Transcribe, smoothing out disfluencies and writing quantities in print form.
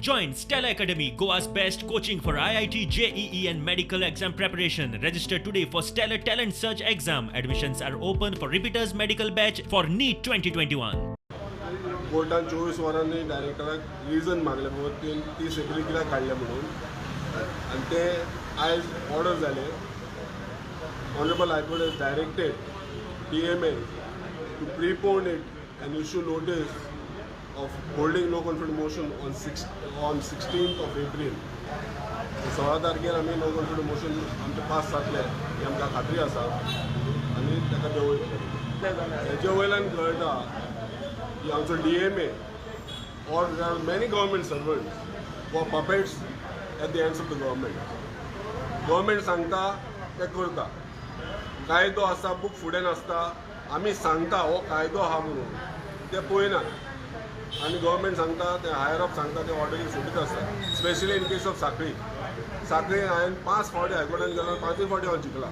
Join Stellar Academy, Goa's best coaching for IIT, JEE and medical exam preparation. Register today for Stellar Talent Search exam. Admissions are open for repeaters medical batch for NEET 2021. कोर्टान 24 वरांनी डायरेक्टराक reason मागलें बाबा 30 एप्रील कित्याक काडलें म्हणून आनी ते आयज order जाले. Honourable High Court has directed DMA to prepone it and issue notice of holding no confidence motion on 16th of April. 16 तारखेर आमी नो कॉन्फिडन्स मोशन आमचें पास जातलें ही आमकां खात्री आसा आनी ताका देंवयतले. हेजे वयल्यान कळटा की आमचो DMA or there are many government servants who are puppets at the hands of the government. Government सांगता ते करता. कायदो आसा, बूक फुडें नासता. आमी सांगता हो कायदो आहा म्हणून, ते पळयनात आनी गव्हर्मेंट सांगता ते, हायर अप सांगता ते ऑर्डरी सोडीत आसता. Specially in case of Sanquelim. Sanquelim हांवें 5 फावटी हायकोर्टान गेलो, 5ूय फावटी हांव जिखला.